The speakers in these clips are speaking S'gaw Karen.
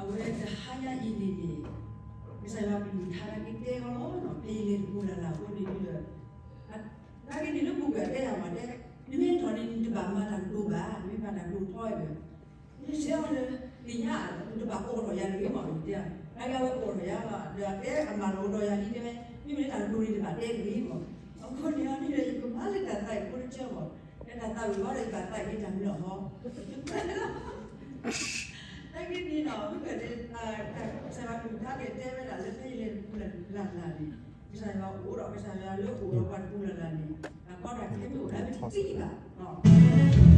အဝဲတဟါညါအံၤန့ၣ်န့ၣ် ကစၢ်ယွၤကလုၢ်ကထါနာ်က့တဲအီၤလီၤ, ဖဲယလဲၤတပူၤလၢ်လၢ်အဃိန့ၣ်ဒီး နာ်က့န့ၣ်လၢပူၤကွံာ်အတဲယၤမးတဲ, နမ့ၢ်ထီၣ်န့ၣ် နတဘၣ်မၤတၢ်ကတိၤဘၣ်, နမ့ၢ်မၤတၢ်ကတိၤထီၣ်ဒီး နတဲအီၤလၢ သ့ၣ်ညါ နတဘၣ်ကိးထီၣ်ယၤတဂ့ၤမး တဲ, နာ်က့အဝဲကိးထီၣ်ယၤလီၤ, ဒီးအတဲအမၤလိာ်ဒီးယၤဒ်တဲဝဲ, မ့မ့ၢ်လၢတၢ်ကတိၤန့ၣ်တဘၣ်တဲတဂ့ၤမး, အဃိန့ၣ်အီၤန့ၣ်ဒီး ယကမၤလၢတၢ်သးအံၤဖိတကၠၢမး, လၢတၢ်သးဝံၣ်ဘၣ်ဒီးယဘၣ်သးက့ၤတၢ်မနုၤအီၤ နာ်က့န့ၣ်ဒီး မ့ၢ်ကဲ ကစၢ်ယွၤကလုၢ်ကထါန့ၣ်တဲဝဲဒၣ်လၢဖဲယလဲၤတပူၤလၢ်လၢ်န့ၣ်, ကစၢ်ယွၤအိၣ်ဒီးကစၢ်ယွၤလၢအိၣ်ဒီးပှၤတပူၤလၢ်လၢ်န့ၣ်, တၢ်ကီတၢ်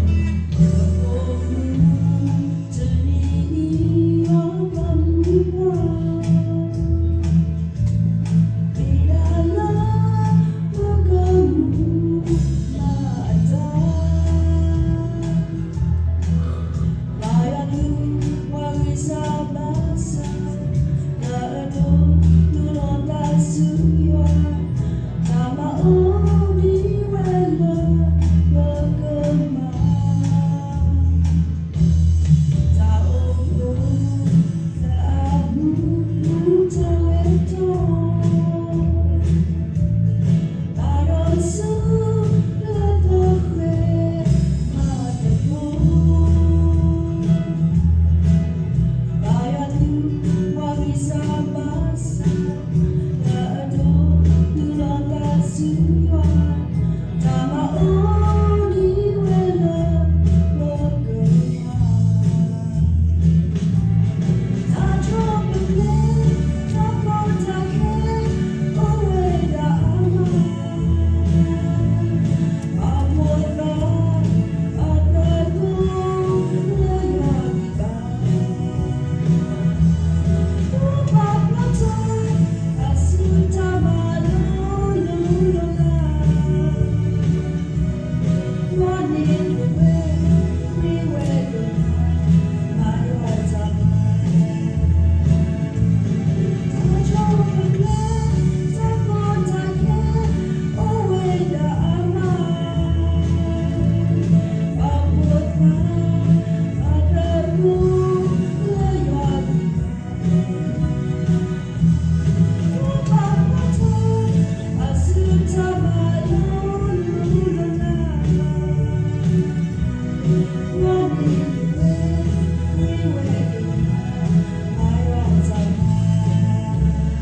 ခဲမ့ၢ်အိၣ်လၢပတသ့ဘၣ်. စံးဘျုးကစၢ်ယွၤ, စံးဘျုးကစၢ်ယွၤ တၢ်န့ၣ်တၢ်ဆၢကတီၢ်, လီၤခီညီနုၢ်န့ၣ် တ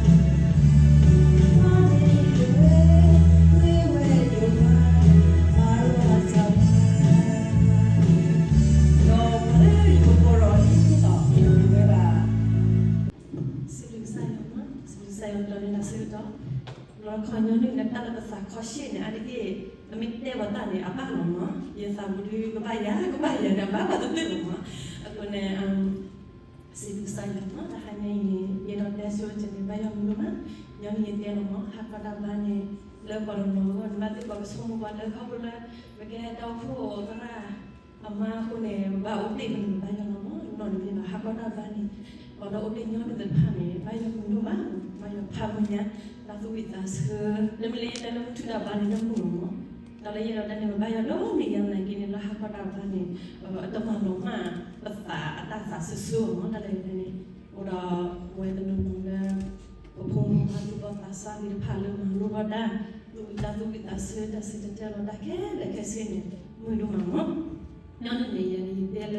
ၢ်လၢပသးခီရှ့ၣ်န့ၣ် အါတက့ၢ် ပမ့ၢ်တဲပှၤတၢ်န့ၣ် အဘၣ်လီၤမး, ယသးမူဒုကဘၣ်ယၤ ကဘၣ်ယၤန့ၣ် အဘၣ်ပှၤတဘျုးလီၤမး, အဃိန့ၣ် စံးဘျုးကစၢ်ယွၤမး, တဟါညါအံၤန့ၣ် ယအဲၣ်ဒိးတဲဆိတၢ်န့ၣ် ဘၣ်ယွၤမုာ်ဒိၣ်မး, ညီနုၢ်ယတဲလီၤမး, ဟးခီတၢ်ဘါန့ၣ် လၢပှၤတနီၤအဂီၢ်န့ၣ် ဘၣ်သ့ၣ်ပှၤကဆိကမိၣ်ပှၤလၢခီဖျိလၢ ပကဲတၢ်အိၣ်ဖှိၣ်သရၣ် အမါအဃိန့ၣ် ပဘၣ်အိၣ်တ့ၢ်ပန့ၣ် ဘၣ်ယွၤလီၤမး, နီၢ်န့ၣ်မ့ၢ်ဘၣ် ဟးခီတၢ်ဘါန့ၣ် ပှၤလၢအိၣ်တ့ၢ်ညီနုၢ်သ့ၣ်တဖၣ်န့ၣ် ဘၣ်ယွၤမုာ်ဒိၣ်မး, ဘၣ်ယွၤဖးမုာ်ညါ တၢ်သူၣ်ဝံၣ်သးဆၢ, တမ့ၢ်လၢယတဲလၢမုၢ်ထူၣ်တၢ်ဘါန့ၣ် တမုာ်လီၤမး, တၢ်လၢယအဲၣ်ဒိးတဲန့ၣ် ပဘၣ်ယွၤဒီးန့ၣ်ယါန့ၣ်က့န့ၣ် လၢဟးခီတၢ်ဘါန့ၣ် တမၤလီၤမး ပသးအတၢ်သးဆၢဆၢမး, တၢ်လၢယတဲန့ၣ် အိၣ်ဒီးပဝဲတနီၤနီၤလၢ ပဖိမုၣ်ဖိခွါသူၣ်ဘီၣ်သးစၢ်သ့ၣ်တဖၣ်လၢမၤလိဘၣ်တၢ်, သူၣ်ဝံၣ်တၢ်သူၣ်ဝံၣ်သးဆၢ တၢ်စံၣ်တဲၤတဲလီၤတၢ်ခဲလၢာ်ခဲဆ့န့ၣ် မုာ်ဒိၣ်မးမး, နီၢ်န့ၣ်န့ၣ် ယၤန့ၣ်ယတဲလၢ ယ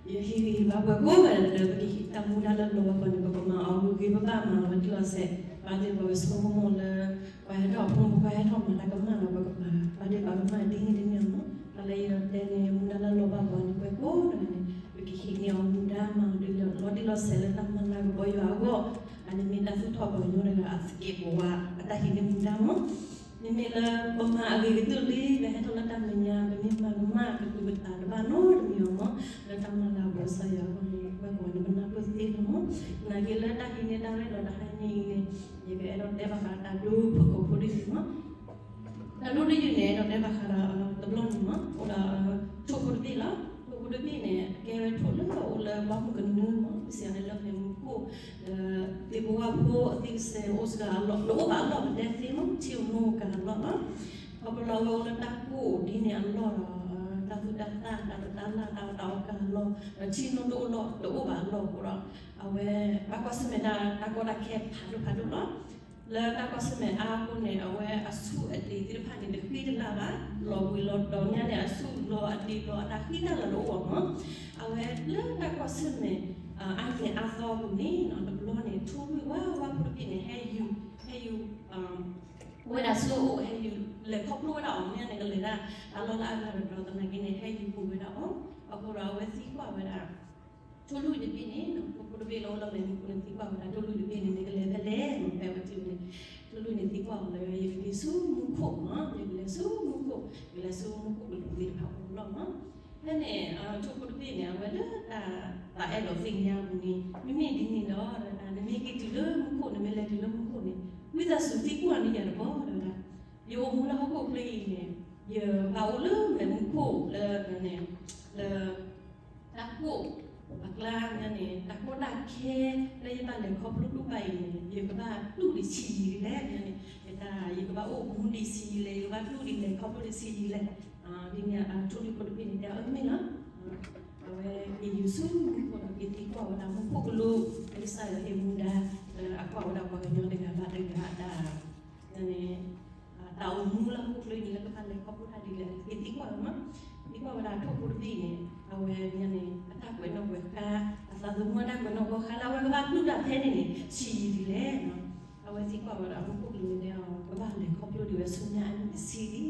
ဟ့ၣ်ဂံၢ်ဟ့ၣ်ဘါပှၤကိးဂၤဒဲးလၢ ပကဟ့ၣ်တၢ်မူဒါလၢလီၤဘၣ်ပှၤန့ၣ် ပကမၤအီၤဂ့ၤဂ့ၤဘၣ်ဘၣ် မၤလီၤဝဲဒ်လီၤဆဲး, ဘၣ်သ့ၣ်ပှၤကဆိကမိၣ်လၢ ပှၤဟဲထီၣ်ဖိမုၣ်ဖိခွါဟဲထီၣ်မၤတၢ်ကမၣ်လီၤ ပကမၤ ဘၣ်သ့ၣ်ပှၤကမၣ်ဒ်န့ၣ်ဒ်န့ၣ်မး, တၢ်လၢယအဲၣ်ဒိးတဲန့ၣ် မူဒါလၢလီၤဘၣ်ပှၤန့ၣ် ပှၤကိးဂၤဒဲးန့ၣ် ပကဟ့ၣ်န့ၢ်အီၤမူဒါမၤအီၤလီၤတံၢ်လီၤဆဲးလၢတၢ်မၤလၤကပီၤယွၤအဂီၢ်, အန့ၣ်မ့ၢ်တၢ်သူၣ်ထီၣ်ပှၤကညီတဂၤအသကဲးပဝး အတၢ်ဟ့ၣ်န့ၢ်မူဒါမး မ့မ့ၢ်လၢပမၤအဂ့ၤကတၢၢ်လံ ပဟဲထီၣ်လၢတၢ်မဲာ်ညါ ပမ့ၢ်မၤကမၣ်ကတုၤပသးတဘၣ်နီတမံၤအီၤမး လၢတၢ်မၤလၤကပီၤကစၢ်ယွၤအဂီၢ်န့ၣ် ပှၤကိးဂၤဒဲး ပနၢ်ပၢၢ်သ့လီၤမး, နာ်က့လၢတၢ်ဟံးန့ၢ်တၢ်ရဲၣ်လီၤတဟါညါအံၤန့ၣ် ယကအဲၣ်ဒိးတဲဘၣ်ဃးတၢ်ဒိဖုၣ်ကိာ်ဖိတယုၢ်မး တၢ်ဒိတယုၢ်န့ၣ် အဲၣ်ဒိးတဲဘၣ်ဃးဒီးတဘျီန့ၣ်မး အိၣ်ဒီးထိၣ်ဖိတဘ့ၣ်လီၤ. ထိၣ်ဖိတဘ့ၣ်န့ၣ် အကဲဝဲထိၣ်လၢအအိၣ်လၢဘီမုၢ်ကနၢမး ပစံးအီၤလၢဖဲမူခိၣ် ဒီးသ့ၣ်ဖိဝၣ်ဖိအသ့ၣ်ကစဲးအိၣ်စ့ၢ်ကီးအလီၢ် တအိၣ်ဘၣ်အလီၢ်ပတဲသ့မး ထံဧိၤနိဧိၤကၤအလီၢ်လီၤ. ခီဖျိလၢအဝဲအိၣ်လၢတၢ်ကိၢ်ဒ်န့ၣ်အလီၢ်ဒီး တၢ်သူၣ် တၢ်သၣ်တၢ်တတၢ်လၢ်တၢ်အီၣ်တၢ်အီကၤအလီၢ်, ဒီးထံနိတအိၣ်လီၢ်တအိၣ်ဘၣ်အလီၢ်အဃိဒီး, အဝဲဘၣ်ကွၢ်ဆၢၣ်မဲာ်တၢ် တၢ်ကီတၢ်ခဲဖးဒိၣ်ဖးဒိၣ်လီၤ. လၢတၢ်ကွၢ်ဆၢၣ်မဲာ်အါအဃိန့ၣ် အဝဲအဆူၣ်အဒံးသ့ၣ်တဖၣ်န့ၣ် တဃံတလၤဘၣ်, လီၤဘှံးလီၤတီၤညါန့ၣ် အဆူၣ်လီၤအဒံးလီၤအတၢ်ဃံတၢ်လၤတအိၣ်ဘၣ်မး. အဝဲလၢတၢ်ကွၢ်ဆၢၣ်မဲာ် အါန့ၢ်အါသီအပူၤန့ၣ် တဘျီန့ၣ် ထိၣ်လွံၢ်ဝါဝါဖိတဘ့ၣ်န့ၣ် ဟဲယူၤ, ဟဲယူၤ ဝဲဒၣ်ဆူအအိၣ် ဟဲယူၤလဲၤခီဖျိဝဲဒၣ်အီၤန့ၣ်န့ၣ် ကလဲၤဒၣ် တၢ်လီၢ်လၢအဂၤတဘျီသနာ်က့န့ၣ် ဟဲယူၤပူၤဝဲဒၣ်အီၤ. အဃိဒီးအဝဲသံကွၢ်ဝဲဒၣ် ထိၣ်လွံၢ်တဘ့ၣ်န့ၣ် ထိၣ်ဖိတဘ့ၣ်လၢအိၣ်လၢမဲာ်မူခိၣ်န့ၣ် သံကွၢ်ဝဲဒၣ် ထိၣ်လွံၢ်တဘ့ၣ်န့ၣ် နကလဲၤဖဲလဲၣ် မ့ၢ်ဖဲဝဲထံၣ်န့ၣ်, ထိၣ်လွံၢ်န့ၣ်သံကွၢ်အီၤလၢ ယကက့ၤဆူမူခိၣ်မး, ယကလဲၤဆူမူခိၣ်, ယကလဲၤဆူမူခိၣ်ကလူးသ့ၣ်တဖၣ်အအိၣ်လီၤမး. ဖဲန့ၣ် ထိၣ်ဖိတဘ့ၣ်န့ၣ် အဝဲလၢတၢ် တၢ်အဲၣ်ဒိးသ့ၣ်ညါအပူၤန့ၣ် မ့မ့ၢ်ဒ်န့ၣ်ဒီး နမ့ၢ်က့ၤတုၤလၢမူခိၣ် နမ့ၢ်လဲၤတုၤလၢမူခိၣ်န့ၣ် ဝံသးစူၤသံကွၢ်န့ၢ်ယၤတဘျီ တဲဝဲဒၣ်. ယအိၣ်မူလၢဟီၣ်ခိၣ်ချၢအံၤန့ၣ် ယဘၣ်အိၣ်လၢမဲာ်မူခိၣ်လၢ လၢ တၢ်ကိၢ်အကျါညါန့ၣ် တၢ်ကီတၢ်ခဲလၢယဘၣ်လဲၤခီဖျိဒိၣ်ဘၣ်အံၤန့ၣ် ယကဘၣ်တူၢ်ဒံးဆံးယံာ်ဒ်လဲၣ်န့ၣ်, ယတၢ် ယကဘၣ်အိၣ်မူဒံးဆံးယံာ်လဲၣ်, ယကဘၣ်တူၢ်ဒံးလဲၤခီဖျိဒံးဆံးယံာ်လဲၣ်. ဒ်န့ၣ် ထိၣ်လွံၢ်ဖိတဘ့ၣ်န့ၣ် တဲအီၤမ့ၢ်လီၤ. အဝဲက့ၤယူၤဆူမူခိၣ်ဒီး က့ၤသံကွၢ်ဝဲဒၣ်မူခိၣ်ကလူး လၢကစၢ်ယွၤဟ့ၣ်မူဒါ လၢအကွၢ်ဝဲဒၣ်ပှၤကညီတဂၤဘၣ်တဂၤအတၢ် န့ၣ် တၢ်အိၣ်မူလၢဟီၣ်ခိၣ်ချၢအံၤန့ၣ် လၢကဘၣ်လဲၤခီဖျိတၢ်ဒ်လဲၣ် က့ၤသံကွၢ်ဝဲမး, သံကွၢ်ဝဲဒၣ်ထိၣ်ဖိတဘ့ၣ်န့ၣ် အဝဲန့ၣ် အတၢ်ကွဲးနီၣ်ကွဲးဃါ အသးသမူအတၢ်ကွဲးနီၣ်ကွဲးဃါလၢအဝဲကဘၣ်တူၢ်တၢ်ဖဲန့ၣ်န့ၣ် ဆံးယံာ်ဒ်လဲၣ်. အဝဲသံကွၢ်ဝဲဒၣ်မူခိၣ်ကလူးန့ၣ် တဲအီၤ ကဘၣ်လဲၤခီဖျိဒံးဝဲဆူညါအနံၣ်တဆံလံ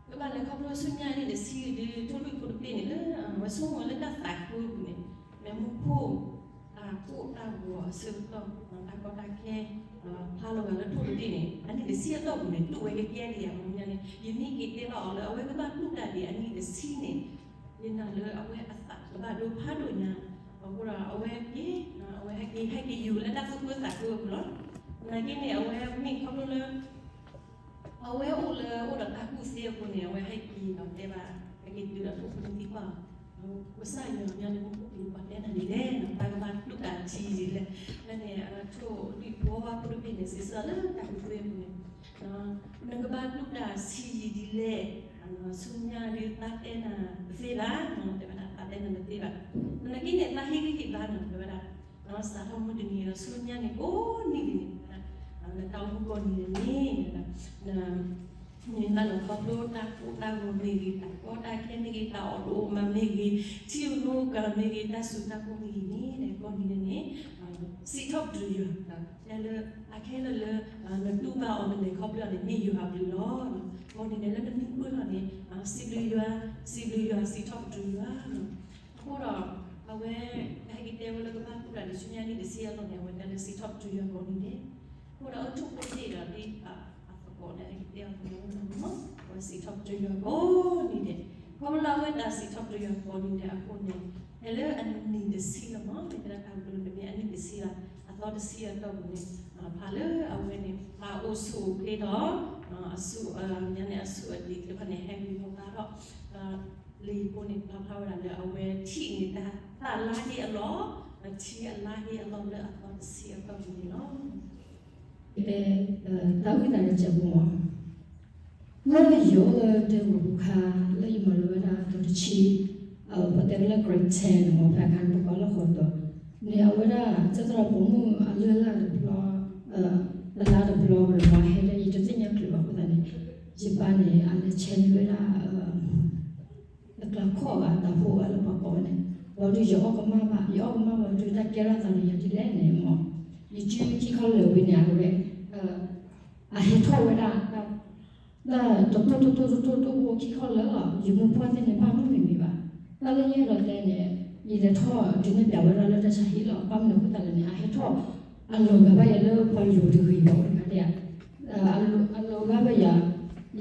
ကဘၣ်လဲၤခီဖျိဆူညါအနံၣ်တဆံဒုး ထိၣ်လွံၢ်ဖိတဘ့ၣ်န့ၣ်လၢ အဝဲဆိကမိၣ်လၢတၢ်သးခုအပူၤန့ၣ် မူခိၣ် တၢ်ကိၢ်တၢ်ဂီၤအဆၢကတီၢ် တၢ်ကီတၢ်ခဲ ဖျါလီၤဂာ်လၢထိၣ်တဘ့ၣ်န့ၣ် အနံၣ်တဆံအတီၢ်ပူၤန့ၣ် တူၢ်ဝဲကကဲဒံးဧါ မ့ၢ်န့ၣ် ယမ့ၢ်က့ၤတဲဘၣ်အီၤလၢ အဝဲကဘၣ်တူၢ်တၢ်ဒံးအနံၣ်တဆံန့ၣ် ယနာ်လၢအဝဲအသးကဘၣ်ဒိဖးဒိၣ်ညါ အဃိဒီးအဝဲက့ၤ အဝဲဟဲက့ၤ ဟဲက့ၤယူၤလၢတၢ်သူၣ်ခုသးခုအပူၤလီၤ. သနာ်က့န့ၣ်အဝဲမ့ၢ်ခီဖျိလၢ အဝဲအိၣ်လၢအိၣ်ဒီးတၢ်ကူၣ်သ့အဃိန့ၣ် အဝဲဟဲက့ၤဒီးတဲဘၣ် ဟဲက့ၤတုၤဒီးထိၣ်ဖိန့ၣ်သံကွၢ် ကစၢ်ယွၤမ့ၢ်လၢမူခိၣ်ကလူးပှၤတဲနၤဒ်လဲၣ် တၢ်ကဘၣ်တူၢ်တၢ်ဆံးယံာ်ဒ်လဲၣ်. ဖဲန့ၣ် ထိၣ်လွံၢ်ဖိဝါဖိတဘ့ၣ်န့ၣ် စံးဆၢလၢတၢ်ကူၣ်သ့အပူၤန့ၣ် နကဘၣ်တူၢ်တၢ်ဆံးယံာ်ဒ်လဲၣ် ဆူညါဒုးသးတဲနၤတသ့ဘၣ် တဲဝဲဒၣ် သးတဲနၤတသ့ဘၣ်. သနာ်က့န့ၣ် သးဟ့ၣ်ဂံၢ်ဟ့ၣ်ဘါနၤ တဲဝဲဒၣ် စးထီၣ်မုၢ်တနံၤဒီးဆူညါန့ၣ်ကိးနံၤဒ်န့ၣ် နတၢ်အိၣ်မူကိးနံၤန့ၣ် န နတၢ်လဲၤခီဖျိတၢ်ကိၢ်တၢ်ဂီၤမ့ၢ်ဂ့ၤ တၢ်ကီတၢ်ခဲမ့ၢ်ဂ့ၤ တၢ်အီၣ်တအိၣ်မၤမ့ၢ်ဂ့ၤ ထံဧိၤနိဧိၤမ့ၢ်ဂ့ၤ တၢ်စူၤတၢ်ကိၢ်မ့ၢ်ဂ့ၤန့ၣ် ကိးနံၤန့ၣ်န့ၣ် စံးထီၣ်ပတြၢၤယွၤ တဲလၢ အခဲလၢာ်လၢ နတူၢ်ဘၣ်အီၤ နလဲၤခီဖျိအီၤန့ၣ် မ့ၢ်ယွၤအဘျုးလီၤ. ကိးနံၤန့ၣ်လၢနမံပၢၢ်ထီၣ်န့ၣ် စံးဘျုးယွၤ စံးဘျုးယွၤ စံးထီၣ်ပတြၢၤယွၤ အဃိဒီး အဝဲ ဟဲက့ၤတဲဝဲလၢကဘၣ်တူၢ်တၢ်ဒံးဆူညါနံၣ်တဆံအလီၢ်န့ၣ် အဝဲတဲလၢစံးထီၣ်ပတြၢၤယွၤကိးနံၤဒဲး. အဃိဒီးအထိၣ်ဖိတဘ့ၣ်ဒီး ဒ်အသကိးန့ၣ် ဟဲက့ၤတဲအီၤ အဝဲစံးထီၣ်ပတြၢၤယွၤကိးနံၤဒဲး. ခီဖျိလၢအဝဲတၢ်စံးထီၣ်ပတြၢၤယွၤကိးနံၤဒဲးအဃိန့ၣ် ဖဲလၢအနံၣ်တဆံလီၤမး မ့ၢ်တဲဒၣ်တၢ်ကတိၤန့ၣ် တမ့ၢ်အနံၣ်တဆံဘၣ် အသီတဆံအတီၢ်ပူၤန့ၣ် ဖးလၢအဝဲန့ၣ် ဖးအိၣ်ဆူၣ်အိၣ်ချ့ဒီး အဆူၣ် ညါန့ၣ် အဆူၣ်အဒံးသ့ၣ်တဖၣ်န့ၣ် ဟဲဝံၤမိၢ်ပၢ်ထီၣ် လံာ်ဖိန့ၣ် ပာ်ဖျါဝဲဒၣ်လၢအဝဲထံၣ်န့ၢ်တၢ်သးလါဟ့အလီၢ်, အထံအလါဟ့အလီၢ်လၢအသီတဆံအတီၢ်ပူၤန့ၣ်လီၤ. တဲ တၢ်ဝံသးစူၤပူၤမး လၢယအိၣ်လၢတၢ်ဂီၤပူၤခါ လၢယမၤလိဝဲဒၣ်အသီတဆံ, ပတဲဝဲလၢ grade ten န့ၣ်မး ဖဲအခါန့ၣ် ပကွၢ်လၢဃိးတီၤ န့ၣ် အဝဲဒၣ် ကၠီသရၣ်ပိာ်မုၣ်အလၢ်လၢ်တဘျီ လၢ်လၢ်တဘျီ ပှၤဟဲလၢယတသ့ၣ်ညါချုးဘၣ်အဃိသတးန့ၣ် ယပၢ်န့ၣ် အလဲၤဆဲန့ၢ်ဝဲဒၣ် တကျးခီၣ်ဘၣ်တၢ်ဖိဘၣ်လၢပှၤကိးဝဲန့ၣ်, ဘၣ်ဒီးယအီၣ်ကမၣ်ဘၣ်, ယအီၣ်ကမၣ်ဘၣ်ဒီးတၢ်ကဲထီၣ်သးန့ၣ် ယၤဒ်လဲၣ်န့ၣ်မး, ယစုခံခီလၢာ်ဝံၤန့ၣ် အဝဲ အဟဲထီၣ်ဝဲဒၣ် တၢ်တတိၢ်တတိၢ်တတိၢ်တအိၣ်ခံခီလၢာ်လီၤ, ယမိၢ်ပှၢ်သ့ၣ်န့ၣ် ဘၣ်မနုၤမံၤမံၤဘၣ်, တၢ်လၢယအဲၣ်ဒိးတဲန့ၣ် ယလဲၤထီၣ်တုၤန့ၢ်ပၠးဝဲဒၣ်လၢတၢ်ဆါဟံၣ်လီၤ, ဘၣ်မနုၤအဃိသတးလဲၣ်န့ၣ် အဟဲထီၣ် အလီၤဂာ်ဘၣ်ယၤလၢပှၤလိၤတဂ့ၤဘၣ်အိၣ်တခါတဲ အလီၤဂာ်ဘၣ်ယၤ,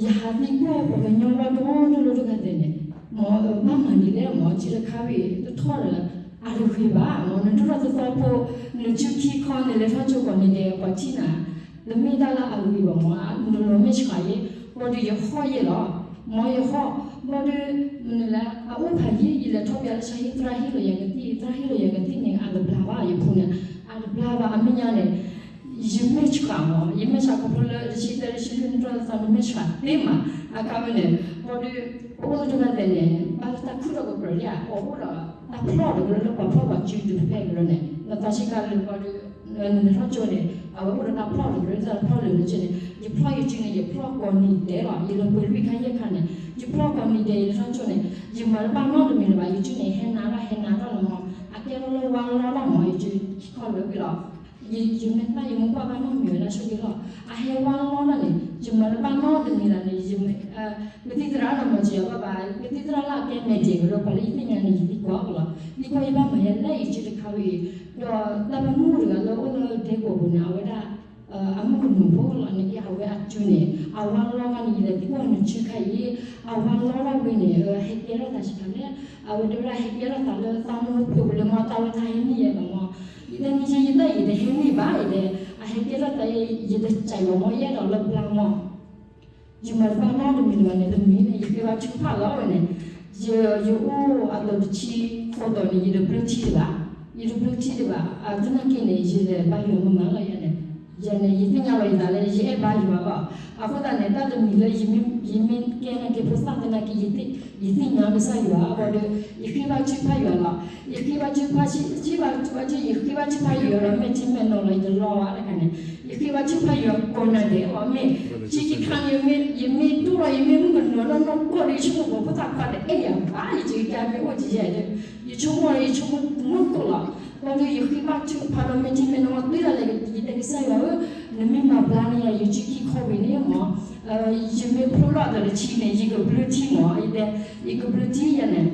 ယဟးသံကွၢ်ပှၤကညီလီၤတအိၣ်တလိၣ်တခါတဲန့ၣ်, မ်ဘၣ်မၤဒ်လဲၣ် မ်ထံတခါဝံၤတထီၣ်ဒီး အတဂ့ၤဘၣ်, မ်နဒိၣ်ထီၣ်သီသီဖိ နစုခံခီန့ၣ် လဲၤထီၣ်ကၠိပှၤန့ၣ်ဒီး ပှၤထံၣ်နၤ, တမ့ၢ်တၢ်လၢအဂ့ၤဘၣ် မ်နလီၤမ့ၢ်ဆှးယဲ, ဘၣ်ဒီးယဟီၣ်ယဲလီၤ, မ်ယဟီၣ်, ဘၣ်ဒီး မနုၤလဲၣ် အအိၣ်ဖးယံာ် ယလဲၤထီၣ်ပၠးလၢဆါဟံၣ် သရၣ်ဟ့ၣ်လီၤယၤကသံၣ် သရၣ်ဟ့ၣ်လီၤယၤကသံၣ်န့ၣ် အတဘျါဘၣ်ယဖိန့ၣ်, အတဘျါဘၣ် အမဲာ်ညါန့ၣ် ယမဲာ်ဆှးမး ယမဲာ်ဆှးခီဖျိလၢတဆံသၢ တဆံလွံၢ် နဒိၣ်ထီၣ်သီသီ နမဲာ်ဆှးသ့မး, အခါဝဲန့ၣ် ဘၣ်ဒီး ပအိၣ်လၢတဂၤသဲးန့ၣ် ဘၣ်လၢတၢ်ခုၣ်ထီၣ်ကကြၢးလံဧါ, အိၣ်ဒီးတၢ်ဖျီၣ်တကြၢးလၢပှၤဖျီၣ်ပှၤစုဒုးဖဲကရၢန့ၣ်, နသးဆံးခါလၢပှၤဒုး, နလဲၤထီၣ်ကၠိန့ၣ် အဝဲအိၣ်ဒီးတၢ်ဖျီၣ်တကြၢး တၢ်ဖျီၣ်လၢာ်လၢာ်န့ၣ်, ယဖျီၣ်ယစုန့ၣ် ယဖျီၣ်ကိးနံၤဒဲးလီၤ. ယလဲၤပှ့ၤလွံၢ်ခါယဲၢ်ခါန့ၣ် ယဖျီၣ်ကိးနံၤဒဲး ယလဲၤထီၣ်ကၠိန့ၣ် ယမၤတဘၣ်နီတမံၤလၢၤဘၣ်. ယစုန့ၣ် ဟဲနၤထီၣ် ဟဲနၤထီၣ်လီၤမး, အကဲထီၣ်လၢဝါလီၢ်လီၤမး, ယစုခံခီလၢာ်ဝံၤလီၤ. ယမ့ၢ်သၣ်ယမိၢ်ပှၢ်ဘၣ်နီတမံၤဝဲဒၣ်ဆိက့ၤလီၤ. အဟဲဝါလီၢ်လီၢ်န့ၣ် ယမၤတဘၣ်နီတမံၤလၢၤန့ၣ်, ကသံၣ်သရၣ်နီၢ်မၤစၢၤယၤဘၣ်ဘၣ်, ကသံၣ်သရၣ်လၢအကဲမဲာ်ဒဲးကရၢ ပှၤလၢယသ့ၣ်ညါန့ၣ် ယသံကွၢ်အီၤလီၤ. သံကွၢ်ယဘၣ်မၤယဲလဲၣ် ယစုတခါဝံၤ, ဒီးတၢ်ပမုၣ်တဂၤလၢအိၣ်လၢဒဲကဝီၤပူၤန့ၣ် အဝဲဒၣ် အမုၣ်ကနီၤဖိလီၤန့ၣ် အဝဲအစုန့ၣ် အဝါလီၢ်ခါန့ၣ် ယလဲၤသံကွၢ်နစုခါအံၤ, အဝါလီၢ်ထီၣ်ဝံၤန့ၣ် ဟဲကဲထီၣ်သးစှၤလဲၣ်, အဝဲတဲဝဲဒၣ်ဟဲကဲထီၣ်သးလၢသးမိၢ်ဖိပူၤလၢမ့ၢ်တၢ်ဝဲတၢ်ဟဲနံၣ်ယဲလီၤမး. ယတဲန့ၣ်ယဲ ယတၢ်အံၤတဟဲနံၣ်ဘၣ်အံၤဒီး အဟဲကဲထီၣ်သး ယတစဲးလီၤမး ယအဲၣ်ဒိးလၢပျၢ်မး. ယမၤတဘၣ်နီတမံၤလၢၤဘၣ်န့ၣ် တမံၤန့ၣ် ယဃ့ဘါထုကဖၣ်လီၤဝဲန့ၣ်, ယ ယအိၣ်အတီၤတဆံဃိးတီၤန့ၣ် ယတဘျၢထံတဘၣ်, ယတဘျၢထံတဘၣ်, သနာ်က့န့ၣ် ယလဲၤဘါယွၤမးမးလီၤယၤန့ၣ်, ယၤန့ၣ် ယသ့ၣ်ညါလီၤယသးလၢ ယအဲၣ်ဘါယွၤဘၣ်, အဃိသတးန့ၣ် တၢ်တမံၤလၢ ယမ့ၢ်ကဲနာ်က့ဖိသၣ်သနာ်က့ ယသ့ၣ်ညါကစၢ်ယွၤအဂီၢ်ဒီး ယဃ့ဘါထုကဖၣ်ယွၤလီၤ. ယဃ့ဘါထုကဖၣ် ယဃ့ဘါထုကဖၣ်ယွၤဒီး မဲာ်ထံမဲာ်နိလီၤ ယတလီၤဘၣ်တခါန့ၣ်, ယဃ့ဘါထုကဖၣ်ယွၤကိးနၤဒဲးအီၤ မ့ၢ် ထံခံခါန့ၣ် ယမ့ၢ်တိၢ်လီၤ ယမ့ၢ်မုၣ်ကနီၤနီၢ်နီၢ်ကီၢ်ဒီး ယဆိကမိၣ်ပှၤဖိသၣ်ခွါတအဲၣ်ယၤဘၣ် ယကကါမ့ၢ်အိၣ်ကယဲၢ်ဒီး ယဆိကမိၣ်လီၤ ယဆိကမိၣ်နီၢ်ကီၢ်လီၤ. ဘၣ်ဒီးယဃ့ဘါထုကဖၣ်ဒီး မဲာ်ထံမဲာ်နိ တုၤဒၣ်လဲာ် ယတဲကစၢ်ယွၤဧၢ, နမ့ၢ်မၤဘျါန့ၢ်ယၤ ယစုခံခီဝံၤန့ၣ်မး, ယမ့ၢ်ဖျိလီၤအတီၤတဆံန့ၣ် ယကဘျၢထံမး ယတဲ, ယကဘျၢထံယၤန့ၣ်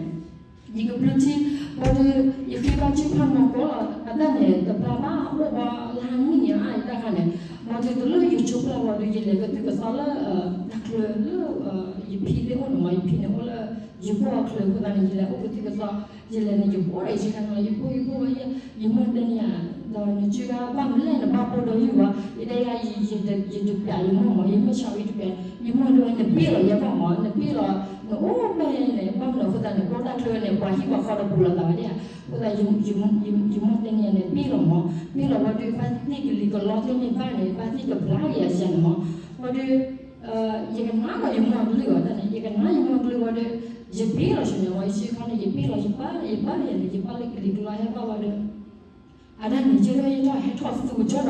ယကဘျၢထံ, ဘၣ်ဒီး ယဃ့ဘါထုကဖၣ်နီၢ်ကီၢ်လီၤ. အတၢ်န့ၣ် တဘျါဘၣ် အိၣ်ဘၣ်လၢနံၣ်န့ၣ်အါ ယတၢ်ခါန့ၣ်, ဘၣ်ဒီးတလၢယဆိကမိၣ်ဘၣ်ဒီး ယလဲၤကတုၤကသီလၢ တၢ်ချၢလၢ ယဖံသ့ၣ်အိၣ်န့ၣ်မး, ယဖံန့ၣ်အိၣ်လၢ ယကီၢ်အချၢအဃိသတးန့ၣ် ယလဲၤအိၣ်ကတုၤကသီ, ယလဲၤန့ၣ် ယဘိၣ်ဒီးယစုခါန့ၣ်လီၤ, ယဘိၣ်ယဘိၣ်ဝဲ ယမိၢ်တဲန့ၣ်ယၤ, ဒီးနစုခါဘၣ်မနုၤလဲၣ် နဘၣ်ဘိၣ်ဒီးယုၢ်ဝဲ, ယတဲယၤ ယတပျးယမိၢ်မး, ယမ့ၢ်ဆါဝဲယတပျး, ယမိၢ်တဲဝဲ နပ့ၢ်လီၤယဲဘၣ်မး, နပ့ၢ်လီၤ နအိၣ်ဖဲန့ၣ် ဘၣ်မနုၤအဃိသတးန့ၣ် ဘၣ်တၢ်ချၢန့ၣ် ပှၤဟံၣ်ပှၤဃီတပူၤလီၤသးဝဲဒၣ်ဧါ, အဃိသတး ယမိၢ်တဲန့ၢ်ယၤန့ၣ် ပ့ၢ်လီၤမး, ပ့ၢ်လီၤဝံၤဒီး ဘၣ်သ့ၣ်ကလံၤကလီသ့ၣ်န့ၣ်ဘၣ်န့ၣ် ဘၣ်သ့ၣ်ကဘျါက့ၤယၤန့ၣ်မး, ဝံၤဒီး ယကနၣ်ဒီးယမိၢ်အကလုၢ်အီၤတၢ်န့ၣ် ယကနၣ်ယမိၢ်အကလုၢ်ဝံၤဒီး ယပ့ၢ်လီၤဆူန့ၣ်ဝံၤ ယစုခါန့ၣ် ယပ့ၢ်လီၤ ယပၢ် ယပၢ်ယၤန့ၣ် ယပၢ်လၢကလံၤကလီဟဲဘၣ်ဝံၤဒီး အတၢ်န့ၣ် ယဲဒၣ်ယထီၣ်ဟဲထီၣ်သူကၠိဒီး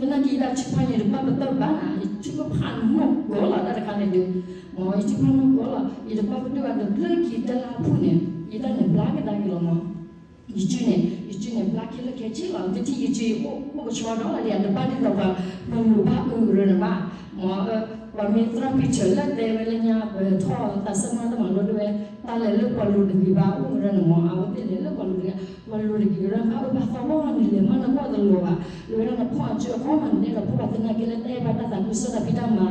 သနာ်က့ယတၢ်ထုကဖၣ်န့ၣ် တဘၣ်ပတၢၢ်ဘၣ်နၤ ယထုကဖၣ်နီၢ်ကီၢ်လီၤ တၢ်တခါန့ၣ်ဒီး မ်ယထုကဖၣ်နီၢ်ကီၢ်လီၤ ယတဘၣ်ပတၢၢ်ဘၣ် တဘျၢခံတလါအဖုၣ်န့ၣ် ယတၢ်န့ၣ်ဘျါကဒါက့ၤလီၤမး ယစုန့ၣ် ယစုန့ၣ် ဘျါက့ၤလၢခဲဆ့လီၤ တထံၣ်ယစုအိၣ်ကဆှီဒီးလၢယၤ တဘၣ်ဒ်သိးပှၤ ပလူၤဘၣ်အုးကရၢန့ၣ်ဘၣ် မ် ပှၤမ့ၢ်သရၣ်ဖံးထၢၣ်လၢတဲဝဲလၢညါ ပထီၣ်သးစၢ်မၤတမၤလိဒၣ်ဝဲ တၢ်လဲၤလၢပှၤလူၤတဂ့ၤဘၣ်အိၣ်ကရၢန့ၣ်မး အဝဲသ့ၣ်လဲၤလၢပှၤလူၤတဂ့ၤ ပှၤလူၤတဂ့ၤကရၢဘၣ်အိၣ်ဘၣ်သီဘီန့ၣ် လဲၤမၤနကွၢ်တလိၤဘၣ် လၢဝဲဒၣ်နဖီၣ်အကၠိအခီမး နတဲဒီးဖီၣ်ဘၣ်သနာ်က့လၢတၢ်အဲၣ်ဘၣ်တၢ်သးခု စီၤတၢ်ဖံးတၢ်မၤ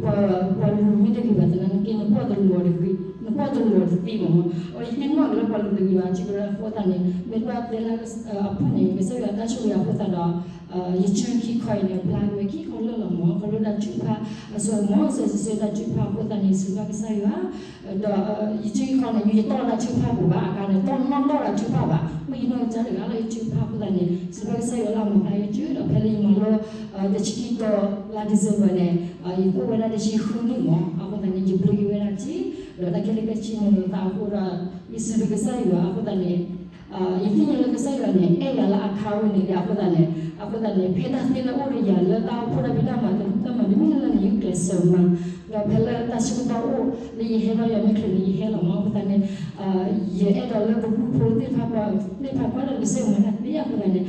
ပှၤ ပှၤလူၤမ့ၢ်တဂ့ၤဘၣ်သနာ်က့ နကွၢ်တလိၤတဂ့ၤ နကွၢ်တလိၤတသ့မး အဝဲယတ့ၢ်နီၣ်က့ၤလၢပှၤလူၤတဂ့ၤဘၣ် စံးကရၢအဃိသတးန့ၣ် မ့ၢ်တဘၣ်တဲလၢအဖုၣ်န့ၣ် ကစၢ်ယွၤတၢ်ဆိၣ်ဂ့ၤအဃိသတးဒီး ယစုခံခီအံၤန့ၣ် ဘျါက့ၤဝဲခံခီလၢာ်လီၤမး ခီဖျိတၢ်ထုကဖၣ် အစိၤမး စၢၤစၢၤတၢ်ထုကဖၣ်အဃိသတးန့ၣ် စံးဘျုးကစၢ်ယွၤ ဒီးယစုခံခီန့ၣ် ယတီၢ်တၢ်ထုကဖၣ်ပူၤဘၣ် အခါန့ၣ် တီၢ်နီၣ်တီၢ်တၢ်ထုကဖၣ်ဘၣ် မ့ၢ်ယနီၢ်ကစၢ်တဂၤလၢယထုကဖၣ်အဃိသတးန့ၣ် စံးဘျုးကစၢ်ယွၤလၢအမၤဘျါယစု ဒီးဖဲလၢယမၤလိ တဆံခံတီၤ လါ December န့ၣ် ယအိၣ်ဝဲဒၣ်တဆံဃုနံၣ်မး အဃိသတးန့ၣ် ယဘျါက့ၤဝဲဒၣ်ထံ ဒီးတၢ်ခဲလၢာ်ခဲဆ့န့ၣ် သးအဃိဒီး ယစံးဘျုးကစၢ်ယွၤအဃိသတးန့ၣ် ယသ့ၣ်ညါလၢကစၢ်ယွၤန့ၣ် အဲၣ်ယၤလၢအခါဝဲန့ၣ်ဒီး အဃိသတးန့ၣ် အဃိသတးန့ၣ် ဖဲတၢ်သ့လၢအိၣ်ဒီးယၤလၢတၢ်အိၣ်ဖှိၣ်တၢ်ဖံးတၢ်မၤ တၢ်မၤတမံၤလၢ်လၢ်န့ၣ် ယကျဲးစၢးမၤ ဒီးဖဲလၢတၢ်ဆၢကတီၢ်အိၣ်လၢယဟဲဘါယွၤမဲာ်ချၢန့ၣ် ယဟဲလီၤမး အဃိသတးန့ၣ် ယအဲၣ်ဒိးလၢပဘူၣ်ဖိသ့ၣ်တဖၣ် သ့ၣ်တဖၣ်ကွၢ်လၢကစၢ်ယွၤမၤတၢ်သ့အဃိသတးန့ၣ်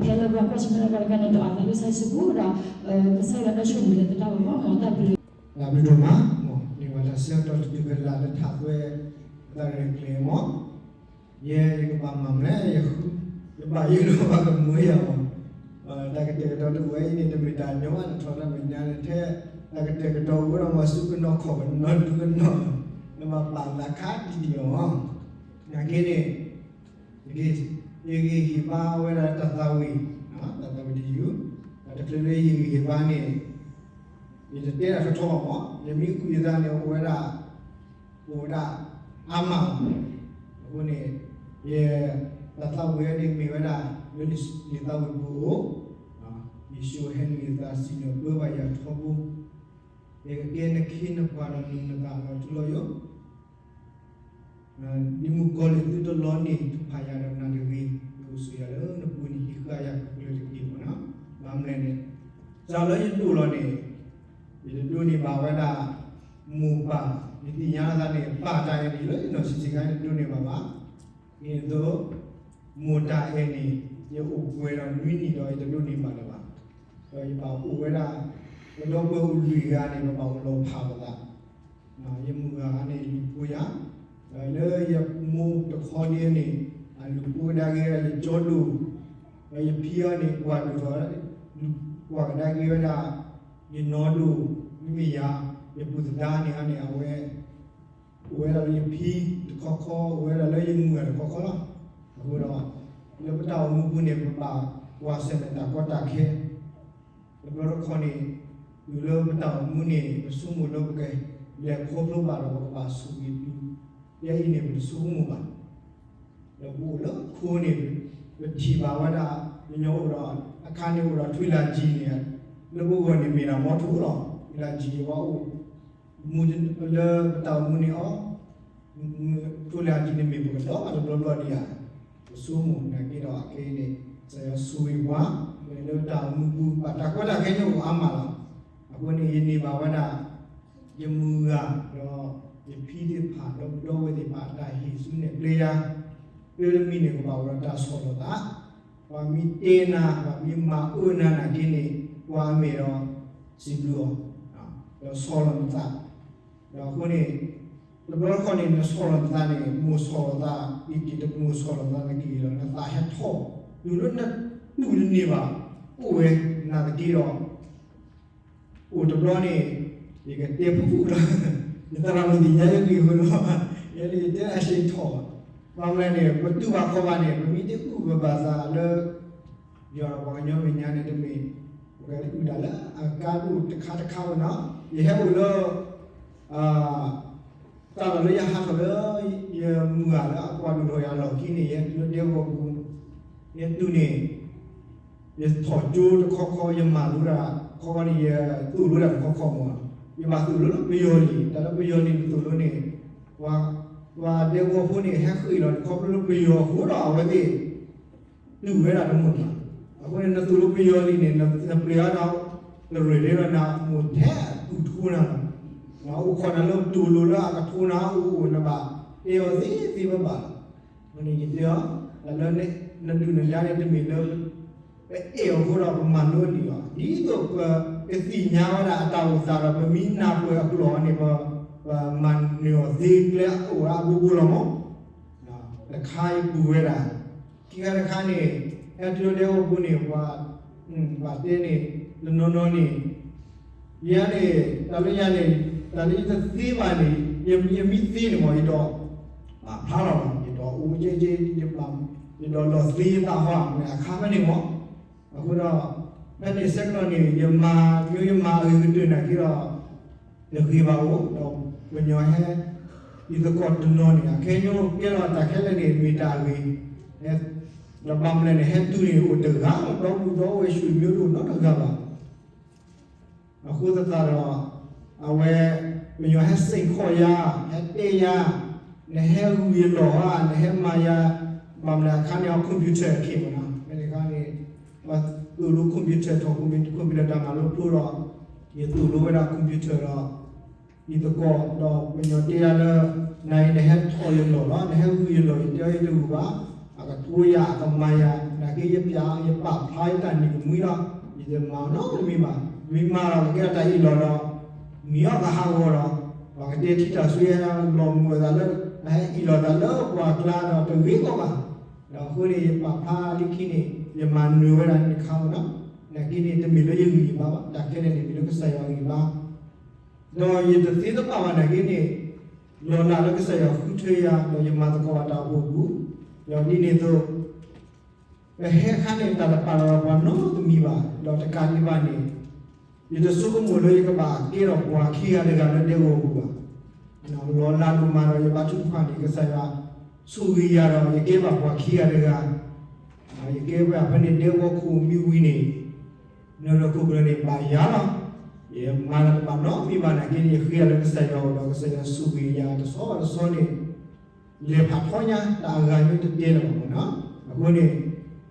ဖဲလၢပှၤကွၢ်ဆၢၣ်မဲာ်တၢ်တခါန့ၣ် ဒီးအသးလၢဆါဆူပူၤဒီး ကစၢ်ယွၤတၢ်ဆိၣ်ဂ့ၤလၢသတးဘၣ်မး တၢ်ဘျုး တၢ်ဘျုးဒိၣ်မး မ့ၢ်ဝဲတၢ်ဆၢကတီၢ်တတုၤဖဲလၢ်လၢထးသွဲ တၢ်ရဲၣ်ကျဲၤမး ယဲယကဘၣ်မၤမနုၤလဲၣ် ယဘၣ်ယိၣ်လီၤဘၣ်ကမၢယၤမး တၢ်ကတဲာ်ကတီၤတဝဲအံၤန့ၣ် တမ့ၢ်တၢ်ညီဘၣ် နထီတၢ်မဲာ်ညါန့ၣ် ထဲတၢ်ကတဲာ်ကတီၤအိၣ်ဒီးမၤဆူကနီၤခီၣ်ကနီၤဒူကနီၤ နဘၣ်ပာ်သးခါတံၢ်တံၢ်မး နာ်က့န့ၣ် ယကဟ့ၣ်ဘါဝဲဒၣ်တၢ်သးဝံၣ် တၢ်သးဝံၣ်တယုၢ် တချုးလၢယကဟ့ၣ်ဘါန့ၣ် ယတတဲဒၣ်ထီထီဘၣ်မး ယမ့ၢ်ကူၣ်ယသးန့ၣ် အိၣ်ဝဲဒၣ် အိၣ်ဝဲဒၣ်အါမး အဃိန့ၣ် ယတၢ်သးဝံၣ်ဝဲန့ၣ်မ့ၢ်ဝဲဒၣ် လၢယသးဝံၣ်ပူၤအိၣ် ယ့ၣ်ၡူးဟဲနုာ်ယသးစံၣ်ညီၣ်ပၢဘၣ်ယၤထီဘိ ယကကဲနခ့နပှၤဒီးနုာ်နသးလီၤထူလီၤယိာ် ဒ်မုၣ်ကီၤလံၢ်သုတလီန့ၢ် ထုးဖးယၤဒီးနၤတဂ့ၤ, ယအိၣ်ဆိးယၤလၢနပူၤန့ၣ် ဟံးဃာ်ယၤကလုာ်တက့ၢ်မ့ၢ်နီၤ. ဘၣ်မနုၤလဲၣ်န့ၣ် စးလၢယဒိၣ်လီၤန့ၣ် ယတဒိးန့ၢ်ဘၣ်ဝဲဒၣ် မိၢ်ပၢ်, ယသ့ၣ်ညါလီၤသးန့ၣ် ပၢ်တၢ်အဲၣ်န့ၣ် လၢယနီၢ်ဆံးဆံးခါ ယတဒိးန့ၢ်ဘၣ်ဘၣ်. ဒ်သိး မိၢ်တၢ်အဲၣ်န့ၣ် ယအိၣ်ပှဲၤဒီးနွံနံၣ်ဒီး ယတဒိးန့ၢ်ဘၣ်လၢၤဘၣ်. ဒီးယဘၣ်အိၣ်ဝဲဒၣ် ပဒီပုၢ်ဝဲၢ်အိၣ်လွံၢ်ဂၤန့ၣ် ပဘၣ်အိၣ်လီၤဖးပသး ယမုၢ်ဂၤန့ၣ် လူၤဖိယၤ, ဒီးလၢယမိၢ်တခီဒ်န့ၣ် အလူၤဖိကဒါက့ၤဝဲဒၣ်ယကၠီဒိၣ်, ဒီးယဖံအံၤန့ၣ် ကွၢ်ဒိၣ်ထီၣ်, လူၤကွၢ်ကဒါက့ၤဝဲဒၣ် ယနီၢ်ဒိၣ်, မ့မ့ၢ်ယၤ ယပုၢ်သဒါန့ၣ်န့ၣ် အဝဲ အိၣ်ဝဲဒၣ်လၢယဖံတခီခီ, အိၣ်ဝဲဒၣ်လၢယမုၢ်ဂၤတခီခီလီၤ. အဃိဒီး လၢပတၢ်အိၣ်မူပူၤန့ၣ် ပဘၣ်ကွၢ်ဆၢၣ်မဲာ်တၢ်ကီတၢ်ခဲ တဘျီတခီၣ်န့ၣ် တုၤလၢပတၢ်အိၣ်မူန့ၣ် ပဆိကမိၣ်လၢပကလဲၤခီဖျိဘၣ်ဒီး ပကဘၣ်ဆိၣ်ဂ့ၤတုၤ, ယဲအံၤန့ၣ် ပတဆိကမိၣ်ဘၣ်. ဒီးပအိၣ်လၢခိန့ၣ် ပထံၣ်ဘၣ်ဝဲဒၣ် ပညီအိၣ်ဒီး အခါန့ၣ်အိၣ်ဒီးထွံၣ်လၢ်ကံၤန့ၣ် လၢပဂီၢ်န့ၣ်မ့ၢ်ဒၣ်မီထိလီၤ. ထွံၣ်လၢ်ကံၤန့ၣ် ပှၤအိၣ် မူလၢပတၢ်အိၣ်မူန့ၣ်အီၤ ထွံၣ်လၢ်ကံၤန့ၣ်မ့ၢ်ပကဒီးဘၣ်တဘျီဘျီဒံးဧါ. ပဆိကမိၣ်နာ်က့ဒီး အခဲအံၤန့ၣ် ကစၢ်ယွၤဆိၣ်ဂ့ၤပှၤ လၢတၢ်အိၣ်မူပူၤ ဘၣ်တၢ်ကီတၢ်ခဲညါအိၣ်အါမးလီၤ. အဃိန့ၣ် ယန့ၢ်ဘၣ်ဝဲဒၣ် ယမုၢ်ဂၤ ဒီးယဖံသ့ၣ်တဖၣ် ဒီပုၢ်ဒီဝဲၢ်သ့ၣ်တဖၣ် တၢ်ဟ့ၣ်ဆူနဲၣ်ကျဲယၤ လၢတမံၤန့ၣ် ကဘၣ်အိၣ်ဒီးတၢ်ဆီၣ်လီၤသး, ပှၤမ့ၢ်တဲနၤ ပှၤမ့ၢ်မၤအၢနၤနာ်က့န့ၣ် ကွၢ်အမဲာ်ဒီး စံးဘျုးအီၤ, ဒီးဆီၣ်လီၤနသး, ဒီးအဃိန့ၣ် တဘျီတခီၣ်န့ၣ် နဆီၣ်လီၤနသးန့ၣ် မိၢ်ဆီၣ်လီၤသး အံၤက့ၤတမိၢ်ဆီၣ်လီၤသးနာ်က့ဒီး နသးဟဲထီၣ် တုၤလၢနတူၢ်တန့ၢ်ဘၣ် အိၣ်ဝဲနာ်သက့ဒီး အိၣ်တဘျီန့ၣ် ယကတဲဖုၣ်ဖုၣ်လီၤ, ယသရၣ်မုၣ်သ့ၣ်ညါယဂ့ၢ်အဃိလီၤ, ယဲန့ၣ်ယတဲအဆ့ထီၣ်, ဘၣ်မနုၤလဲၣ်န့ၣ် ပတူၢ်ဘၣ်ခီဘၣ်န့ၣ် ပမ့ၢ်တအုၣ်ပဘၣ်သးလၢ ယွၤဒီးပှၤကညီမဲာ်ညါန့ၣ်တမ့ၢ် ပကလဲၤအုၣ်ဒၣ်လၢအကါဒိၣ်တခါတခါဝဲနီၤ, ယဟဲအိၣ်လၢ တၢ်လီၢ်လၢယဟးထီၣ်လၢ ယမုၢ်ဂၤလၢအကွၢ်ဒိၣ်ထီၣ်ယၤအလီၢ်ခံန့ၣ် ယဟဲတုၤလၢဒဲကဝီၤပူၤ, ယဟဲတုၤန့ၣ် ယထီၣ်ကၠိတခီခီ ယမၤလိတၢ်တခီခီန့ၣ် ယသိၣ်လိတၢ်တခီခီမး, ယဘၣ်သိၣ်လိလၢပယီၤလံာ် တၢ်လၢပယီၤလံာ်နသိၣ်လိန့ၣ် ပှၤဒဲကဝီၤဖိန့ၣ် ဟဲဃ့ၢ်လီၤန့ၣ် ခီဖျိလၢပယီၤအဃိဒီးအဝဲသ့ၣ် တူၢ်ဝဲဒၣ်တမုာ်ဘၣ်. အဃိန့ၣ် နသိၣ်လိပယီၤလံာ်န့ၣ် နပျဲၤအါဒီး တရ့ၣ်လၢနမိၢ်ထဲအတူၢ်ထူနၤလီၤ. အိၣ်ခိးနၤလၢတူၢ်လိာ်လၢအကထူနၤအိၣ်အိၣ်နဘၣ် တဲအီၤသ့သ့ဘၣ်ဘၣ်လီၤ. အဃိန့ၣ် ယတဲအီၤ တၢ်လၢနဒုၣ်နဒါန့ၣ် တမ့ၢ်လၢ ပအဲၣ်အီၤအဃိဒီးပမၤလိအလံာ်လီၤ. ဒ်သိးပကသ့ၣ်ညါဝဲဒၣ်အတၢ်အိၣ်သးဒီး ပမ့ၢ်နၢ်ပၢၢ်အကျိာ်အီၤန့ၣ် ပမၤနၢၤအီၤသ့ကျဲအိၣ်အါဘိဘိလီၤမး. တခါယပူၤဝဲဒၣ် ခံခါတခါန့ၣ် ဟဲတုၤလၢဒဲကဝီၤပူၤန့ၣ် ပှၤ ပှၤတဲန့ၣ် တနီၤနီၤန့ၣ် ယၤန့ၣ် တၢ်လၢယၤန့ၣ် တၢ်လၢယတသ့ဘၣ်န့ၣ် ယမ့ၢ်သ့န့ၣ်မး ယဒိး ပာ်ဖျါလီၤမး ယဒိးအိၣ်ကဲကဲ ယဒိးလီၤသ့ယသးဟီ မ့ၢ်အခါဖဲန့ၣ်မး. အဃိဒီး ဖဲန့ၣ်ဆဲးကတီၢ်န့ၣ် ယမၤ ယမၤအဂ့ၤကတၢၢ်နာ်က့ဒီး တဂ့ၤဘၣ်အိၣ် ဒီးပညီဟဲ ယသကိးတနီၤန့ၣ် အခဲညိကဲလီၤတၢ်ခဲလၢာ်န့ၣ် မ့ၢ်တၢ်အဂ့ၤ ဒီးဘၣ်မနုၤလဲၣ်န့ၣ် ဟဲတုၤန့ၣ်အိၣ်တဂၤလီၤ ဒီပုၢ်ဒီဝဲၢ် ဆွေမျိုး တအိၣ်နီတဂၤဘၣ်. အဃိသတးဒီး အဝဲ ပညီဟဲစ့ၢ်ကီးယၤ ဟဲတဲယၤ နဟဲဂုာ်ယလီၢ်ဧါ နဟဲမၤယၤ ဘၣ်မနုၤအခါန့ၣ် computer အခါမးနီၤ ဖဲန့ၣ်အခါန့ၣ် ပှၤသိၣ်လိ computer ထီၣ် computer တၢ်မၤလိဖျိဒီး ယသိၣ်လိဝဲဒၣ် computer ဒီး ယသကိးဒီးပညီတဲယၤလၢ နၤအံၤနဟဲထီၣ်ယလီၢ်လီၤ နဟဲဂုာ်ယလီၢ် ယတဲအီၤယတဂုာ်ဘၣ် အကထိယၤ အကမၤယၤ နာ်က့ယပျး ယပာ်ဖျါယတၢ်နံၤကမှံလီၤ ယတမၤနီတမံၤဘၣ် မ့ၢ်မၤလီၤ ကကဲထီၣ်တၢ်အ့ၣ်လိာ်ဒီး မ့ၢ်အီၤကဟးဂီၤဒီး ပှၤကတဲထံၣ်တၢ်ဆူယၤ လီၤမုာ်အသးလၢ အဟဲအ့ၣ်လိာ်သးလၢပှၤကျါဒီးတဂ့ၤကီးဘၣ်. ဒီးအဃိန့ၣ် ယပာ်ဖျါလၢခံန့ၣ် ယမၤနၢၤဝဲဒၣ်န့ၣ်တခါမးနီၤ နာ်က့န့ၣ် တမ့ၢ်လၢယဂံၢ်ယဘါဘၣ် တၢ်ခဲလၢာ်န့ၣ် မ့ၢ်လၢကစၢ်ယွၤဂံၢ်ဘါ ဒီးယတသ့တဘၣ်ဘၣ်နာ်က့န့ၣ် လီၤလးလၢကစၢ်ယွၤဃုထၢယၤ ဒီးယမၤသကိးဘၣ်တၢ်အိၣ်ဖှိၣ်အပူၤ, ဒီးဒ်န့ၣ်အသိး ပဟဲအခါန့ၣ် တၢ်တပာ်လီၤပှၤနီတမံၤဘၣ်, ဒီးတကးဒံးဘၣ်န့ၣ် ယတဆိကမိၣ်လၢယကဘၣ်ကဲထီၣ်ပှၤခံဂၤတဂၤလၢဒဲကဝီၤပူၤဘၣ်. လီၤလးဒိၣ်မးဒီး ယဘါထုကဖၣ်န့ၣ် ကစၢ်ယွၤဆိၣ်ဂ့ၤယၤဒီး ယကဲဘၣ်ပှၤခံဂၤတဂၤ ယကဲဝဲဖဲန့ၣ်ဒဲကဝီၤခိၣ်မံဝံၤန့ၣ် နီၢ်ဒီးခိၣ်ကရၢန့ၣ် ဘၣ်ယၤလီၤ. ယမၤလၢတဘၣ်နီတမံၤဘၣ်နာ်က့န့ၣ် ယဃ့ယၤလၢကစၢ်ယွၤအအိၣ်ဒီး ကစၢ်ယွၤဆိၣ်ဂ့ၤယၤတဆီဘၣ်တဆီန့ၣ် လဲၤဖးထီညါတၢ်အဂၤညါတတဲလၢၤဘၣ်မ့ၢ်နီၤ. အဃိန့ၣ်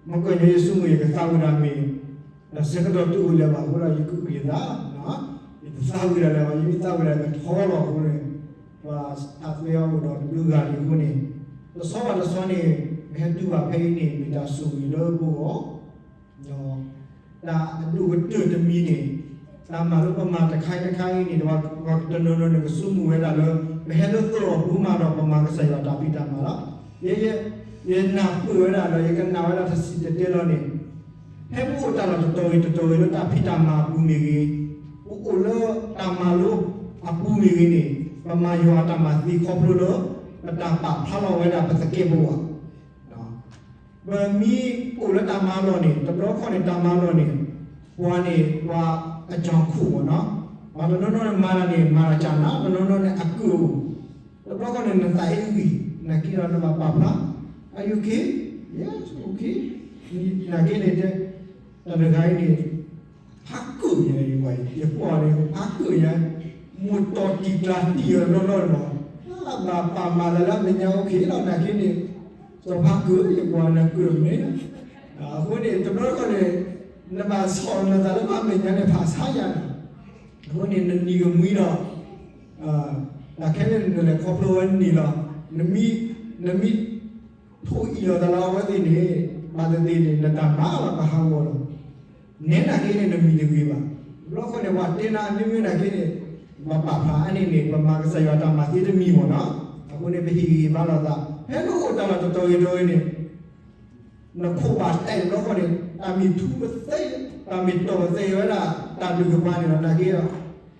မ့ၢ်ကညီယဆိကမိၣ် ယကသးဝံၣ်ဒၣ်မ့ၢ် တၢ်ဆၢကတီၢ်တအိၣ်လၢၤဘၣ်အဃိဒီး ယကအုၣ်ယသး, ယတသးဝံၣ်ဒၣ်လၢၤဘၣ်, ယမ့ၢ်သးဝံၣ်ဒၣ်ကထီလီၤအဃိန့ၣ် ပှၤထးသွဲအီၤအိၣ်ဒီးတဘျုးဂၤလံအဃိန့ၣ် တဆီဘၣ်တဆီန့ၣ် ပဟဲတုၤဘၣ်ဖဲအံၤန့ၣ် မ့ၢ်တၢ်ဆိၣ်ဂ့ၤလၢပဂီၢ် ဒီးတၢ်အဒိၣ်ကတၢၢ်တမံၤန့ၣ် တၢ်မၤလၢပမၤတခါအံၤတခါအံၤန့ၣ် ပှၤတနီၤနီၤန့ၣ် ကဆိကမိၣ်ဝဲဒၣ်လၢ ပဟဲလၢသရိာ်ပူၤမးဒီး ပမၤကစၢ်ယွၤတၢ်ဖံးတၢ်မၤလီၤ. ယ ယ ယနၢ်ပၢၢ်ဝဲဒၣ်ဒီး ယကနၣ်ဝဲဒၣ်တဆံးတဲတဲလီၤန့ၣ် ဖဲပအိၣ်တၢ်လီၢ်တတီၤဂ့ၤတတီၤဂ့ၤလၢတၢ်ဖံးတၢ်မၤအပူၤမ့ၢ်ဂ့ၤ, ပအိၣ်လၢတၢ်မၤလိအပူၤမ့ၢ်ဂ့ၤန့ၣ် ပမၤယွၤအတၢ်မၤသ့ခီဖျိလၢ ပတၢ်ပာ်ဖျါလီၤဝဲဒၣ်ပသကဲးပဝး ပမ့ၢ်အိၣ်လၢတၢ်မၤလီၢ်န့ၣ် တဘျီခီန့ၣ် တၢ်မၤလီၢ်န့ၣ် ပှၤန့ၣ် ပှၤအကၠီၣ်ခိၣ်မ့ၢ်နီၤ, ပှၤတနီၤနီၤန့ၣ် မၤတၢ်န့ၣ် မၤတၢ်ကၢ်နး, တနီၤနီၤန့ၣ် အကုၢ်အိၣ်, တဘျီခီန့ၣ် နသးအ့ၣ်ဂံၢ် နာ်က့ဒီးနဘၣ်ပာ်ဖျါ Are you okay? Yes, okay. နာ်က့န့ၣ် တၢ်တဂၤအံၤန့ၣ် ဖးကုၢ်ညါ ယကွၢ်အံၤ ယကွၢ်န့ၣ် ဖးကုၢ်ညါ, မိၢ်တီၤတံၢ်ကျါတံၢ်အီၤလီၤလီၤမး, ဘၣ်ပာ်မၤသးလၢအမဲာ်ညါ okay လီၤ နာ်က့န့ၣ်, စီၤဖးကုၢ် ယကွၢ်နကုၢ်မ့ၢ်, အဃိန့ၣ် တဘျီတခီၣ်န့ၣ် နဘၣ်ဆီၣ်လီၤနသးလၢပှၤမဲာ်ညါန့ၣ် ဖးဆါယၤန့ၣ်, အဃိန့ၣ် နနံၤကမှံဒီး တၢ်ခဲလၢာ်န့ၣ် နလဲၤခီဖျိဝဲန့ၣ်လီၤ, နမ့ၢ် နမ့ၢ် ထိၣ်အံၣ်လီၤသးလၢအဝဲသ့ၣ်န့ၣ် ဘၣ်သ့ၣ်သ့ၣ်န့ၣ် နတၢ်မၤလီၤကဟးဂီၤလီၤ, နဲနာ်က့န့ၣ် နမံၤတဂ့ၤဘၣ်, တဘျီဃီန့ၣ် ပှၤတဲနၤအမ့ၢ်မ့ၢ်နာ်က့န့ၣ် ပဘၣ်ပာ်ဖျါအါန့ၣ်န့ၣ် ပမၤကစၢ်ယွၤတၢ်မၤသ့တမံၤမ့ၢ်နီၤ, အဃိန့ၣ် ပဟ့ၣ်ဂံၢ်ဟ့ၣ်ဘါလိာ်သး ဖဲနအိၣ်တၢ်လီၢ်တတီၤဂ့ၤတတီၤဂ့ၤန့ၣ် နခိၣ်ဘၣ်တဲာ်တဘျီဃီန့ၣ် တၢ်မ့ၢ်ထူပသဲ တၢ်မ့ၢ်တီၢ်ပသဲဝဲဒၣ် တၢ်ဒုးကပၤန့ၣ်လီၤ နာ်က့ဒီး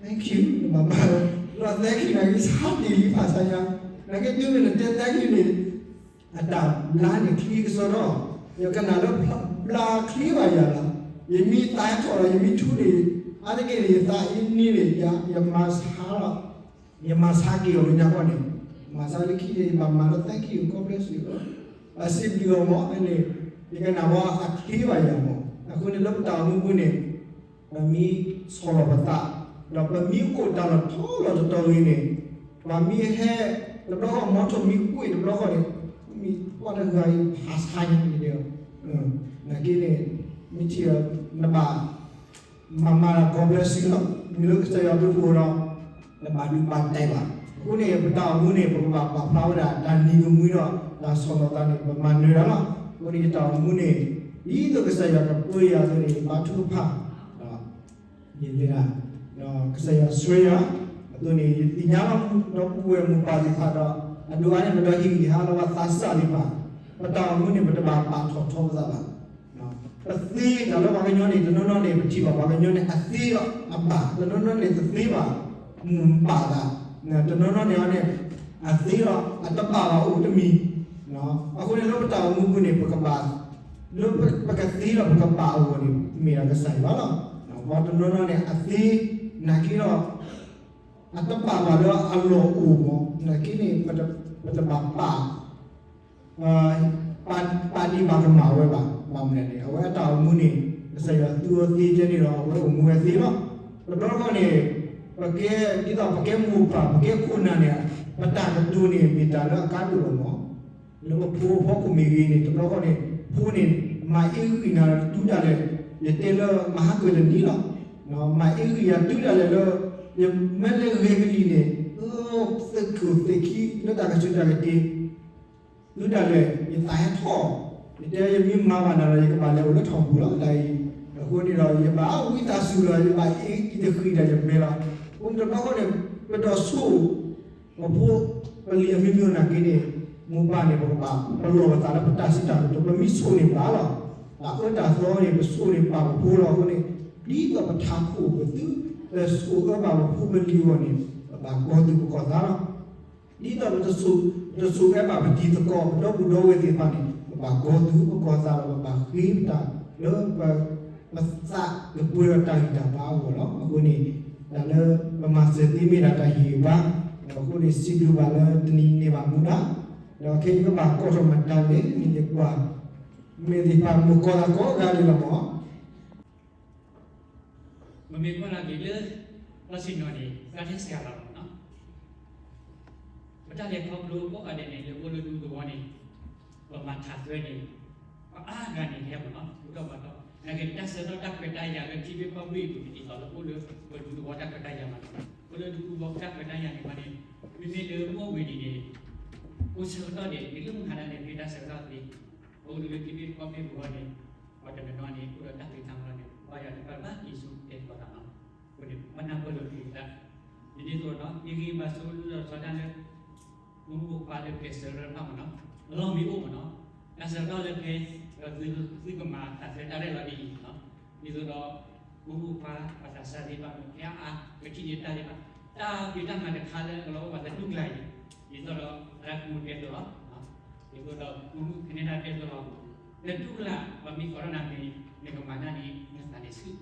thank you နဘၣ်မၤလီၤ thank you နာ်က့ဆါတ့ၢ်လံဖးဆါညါ, နာ်က့တုၤမ့ၢ်နတဲ thank you န့ၣ် အတၢ်ဘျါန့ၣ်ချ့ကစီဒီ, ယကနၣ်လၢဘျါချ့ဘၣ်ယၤလီၤ, ယမ့ၢ်သးဟဲထီၣ်လီၤ ယမ့ၢ်ထူန့ၣ် အါတက့ၢ်န့ၣ် ယသးအ့န့ၣ်န့ၣ် ယမၤဆါလီၤ ယမၤဆါက့ၤအီၤလၢညါခီန့ၣ်, မၤဆါလၢခံန့ၣ် ယဘၣ်မၤလၢ thank you God bless you လီၤ, အစံးဘျုးအီၤမးန့ၣ်, ယကနၣ်ဝဲအချ့ဘၣ်ယၤမး, အဃိန့ၣ်လၢပတၢ်အိၣ်မူပူၤန့ၣ် ပမ့ၢ်ဆီၣ်လီၤပသး, ဒီးပမ့ၢ်အိၣ်တၢ်လီၢ်ထီလီၢ်တတီၤဂ့ၤန့ၣ်, ပှၤမ့ၢ်ဟဲ တဘျီဃီ မီထိၣ်မ့ၢ်ကွံာ်တဘျီဃီန့ၣ်, မ့ၢ်ပှၤတဂၤအံၤဖးဆါညါန့ၣ်ဒီး, နာ်က့န့ၣ် မ့ၢ်ထံၣ်ဒီး နဘၣ် မၤမၤ God bless you လီၤ, မ့ၢ်လၢကစၢ်ယွၤဘျုးဖှိၣ်ဒီး နဘၣ်ဒုးဘၣ်တဲာ်ဘၣ်. အဃိန့ၣ် ပတၢ်အိၣ်မူန့ၣ် ပကဘၣ်ပာ်ဖျါဝဲဒၣ် တၢ်နံၤကမှံဒီး တၢ်ဆီၣ်လီၤသးန့ၣ် ပမၤနၢၤတၢ်လီၤ. အဃိန့ၣ် ယတၢ်အိၣ်မူန့ၣ် ဒ်သိးကစၢ်ယွၤကပၢယၤအသိးန့ၣ် ယဘါထုကဖၣ် ယလဲၤဒၣ် ကစၢ်ယွၤဆှၢယၤ အသိးန့ၣ် ယသ့ၣ်ညါလီၤ ဒီပုၢ်ဝဲၢ်မိၢ်ပၢ်သ့ၣ်တဖၣ်ဒီး အဒိၣ်အါန့ၣ် ပဒီဟံၣ်ဂံၢ်ဟါလီၤ ပှၤသးစၢ်သ့ၣ်တဖၣ် ပတၢ်အိၣ်မူန့ၣ် ပတဘၣ်ပာ်ထီၣ်ထီပသးဘၣ်. ပသ့တၢ်လၢပှၤကညီန့ၣ် တနီၤနီၤန့ၣ် ပထံၣ်ဘၣ်ပှၤကညီန့ၣ် အသ့ဒီးအဘၣ်, တနီၤနီၤန့ၣ် တသ့ဘၣ် မ့ၢ်ဘၣ်သး, တနီၤနီၤန့ၣ်န့ၣ် အသ့ဒီးအတဘၣ်ဘၣ်အိၣ်တမံၤ, အဃိန့ၣ်လၢပတၢ်အိၣ်မူပူၤန့ၣ် ပကဘၣ် လၢပကသ့ဒီးပကဘၣ်အဂီၢ်န့ၣ် မ့ၢ်ဒၣ်ကစၢ်ယွၤလီၤ. ပှၤတနီၤနီၤန့ၣ် အသ့ နာ်က့ဒီး အတဘၣ်ဘၣ်လၢအလီၢ်အိၣ်မး နာ်က့န့ၣ် ပတဘၣ်ပာ် ပာ်ဒံးဘၣ်ကမၣ်ဝဲဘၣ်. ဘၣ်မနုၤန့ၣ် အဝဲအတၢ်အိၣ်မူန့ၣ် ကစၢ်ယွၤသူအီၤသ့ကဲန့ၣ်ဒီး အဝဲအိၣ်မူဝဲသ့လီၤ. တဘျီဃီန့ၣ် ပကဲ ဒ်သိးပကဲမိၢ်ပၢ် ပကဲခိၣ်နၢ်န့ၣ် ပတၢ်ကတိၤန့ၣ် မ့ၢ်တၢ်လၢအကါဒိၣ်လီၤမး. လၢပဖိအဖီခိၣ်မ့ၢ်ဂ့ၤန့ၣ် တဘျီဃီန့ၣ် ဖိန့ၣ် မၤအ့ၣ်ဂံၢ်နၤတုၤဒၣ်လဲာ် ယတဲလၢမဟါကၢၢ်တနံၤလီၤ. မၤအ့ၣ်ဂံၢ်ယၤတုၤဒၣ်လဲာ်လၢ ယမ့ၢ်လဲၤဂဲၤကလံၤန့ၣ် သုးခိၣ်သုးခံ လၢတၢ်ကစူၢ်တၢ်ကတ့ၤ တုၤဒၣ်လဲာ် ယသးဟဲထီၣ်, ယတဲယမ့ၢ်မၤဘၣ်နၤဒီး ယကဘၣ်လဲၤအိၣ်လၢထီၣ်ပူၤလီၤ တၢ်အံၤ. အဃိန့ၣ်ဒီး ယဘၣ်ဝံသးစူၤလီၤ ယဘၣ်အ့ၣ်တဃံးဒီးယမဲလီၤ. အဃိန့ၣ်တဘျီဃီန့ၣ် ပဒီးဆိၣ် ပဖိပလံၤအမ့ၢ်မ့ၢ်နာ်က့န့ၣ် မိၢ်ပၢ်န့ၣ် ပကဘၣ်ပလီၢ်ပသးလၢပတၢ်စံးတၢ်ကတိၤ ပမ့ၢ်ဆိၣ်န့ၣ်ဘၣ်လီၤ. တၢ်အၢတၢ်သီန့ၣ် ပဆိၣ်န့ၣ်ပာ်ပဖိလီၤ. အဃိန့ၣ် ဒ်သိးပထးခိၣ်ပသူ ပဆိၣ်အၢဘၣ်ပဖိပလံၤအဂီၢ်န့ၣ် ပဘၣ်ကီၤသူၣ်ပကီၤသးလီၤ. ဒ်သိးပတဆိၣ် ပတဆိၣ်အၢဘၣ်ပတံၤသကိး ပဒီပုၢ်ဒီဝဲၢ်သ့ၣ်တဖၣ်န့ၣ် ပဘၣ်ကီၤသူၣ်ပကီၤသးဒီး ပဘၣ်ဃ့ပတၢ်လၢ ပသးကပှဲၤဒီးတၢ်ဂံၢ်တၢ်ဘါအဂီၢ်လီၤ. အဃိန့ၣ် တၢ်လၢပမၤစၢၤသ့မ့ၢ်ဒၣ်တၢ်ဟ့ၣ်ဂံၢ်ဘါ, အဃိန့ၣ် စံးဘျုးဘၣ်လၢတနံၤန့ၣ်ဘၣ်မူဒါ, ဒီးခဲအံၤပဘၣ်ကိးထီၣ်မတၤလဲၣ်န့ၣ် ယကွၢ် မ့ၢ်သ့ၣ်တဖၣ်မ့ၢ်ကိးသးကိးဂၤန့ၣ်လီၤမး. ပမ့ၢ်ကွၢ်လၢက့ၤလၢ လီၤဆ့ၣ်နီၤန့ၣ် သးထဲစှၤလီၤမးနီၤ. ပ တၢ်လဲၤခီဖျိကိးဂၤဒဲးန့ၣ် လၢအိၣ်လၢဒူသဝီန့ၣ် ပမၤထးသွဲန့ၣ် ပှၤအါဂၤန့ၣ်ဟဲမ့ၢ်နီၤ ဒိၣ်ထီၣ်ဘၣ်ထီၣ် နာ်က့ တၢ်ဆၢကတီၢ်တၢ်ခွဲးတၢ်ယာ်လၢထံဘ့ၣ်ကီၢ်ဘ့ၣ်အပူၤန့ၣ် ဒ်သိးလၢအိၣ်လၢပဒူသဝီတၢ်ခွဲးတၢ်ယာ်မ့ၢ်နီၤ အိၣ်လၢဒူသဝီတၢ်ခွဲးတၢ်ယာ်န့ၣ်မ့ၢ်န့ၣ် မ့မ့ၢ်လၢအိၣ်ဝဲန့ၣ်န့ၣ် အိၣ်ဆၢကတီၢ်န့ၣ် မ့ၢ်လၢမုၢ်ဟါဒၣ်န့ၣ် မ့ၢ်တၢ်ဆၢကတီၢ်သ့ ပအိၣ်လၢထံဘ့ၣ်ကီၢ်ဘ့ၣ်ပူၤန့ၣ် ပှၤတနီၤနီၤန့ၣ် အိၣ်ဒီးတၢ်သ့တၢ်မၤန့ၣ် ပှၤယၤတဖၣ်ဘၣ်က့ၤဆူကဲထီၣ်သးနီၤ အဃိန့ၣ် ပနၢ်ပၢၢ်လိာ်က့ၤသး ဒ်န့ၣ်အသိးဒီး မ့ၢ်ဂ့ၤဘၣ်ဆိလၢစီတၢ်လၢ ဖိမုၣ်ဖိခွါလၢကျဲးစၢးလၢတဖၣ်မ့ၢ်နီၤ အလီၢ်မ့ၢ်အိၣ်မ့ၢ်နီၤ တၢ်ဆၢကတီၢ်လၢဖဲ ဒီးသုကမၤတၢ်ဆၢကတီၢ်ရဲၣ်လီၤဒ်အံၤနီၤ ဒ်သိးဒီး ဖိမုၣ်ဖိခွါပှၤသးစၢ်သ့ၣ်တဖၣ်မ့ၢ် ဖဲအါအါ ပထံၣ်န့ၢ်တၢ်သ့ၣ်တဖၣ် တၢ်ဖံးတၢ်မၤတခါလၢအလီၤအိၣ်ဘၣ်သတူၢ်ကလာ်အံၤ ဒ်သိးဒီး သရၣ်ကမူၣ်တဲသိးလီၤ ဒ်သိးဒီး ဖိမုၣ်ဖဲန့ၣ်တၢ်တဲသိးလီၤ သတူၢ်ကလာ် ပှၤမ့ၢ်ကိးထီၣ်နၤန့ၣ် နကမၤတၢ်န့ၣ် နသးန့ၣ်ဆူၣ်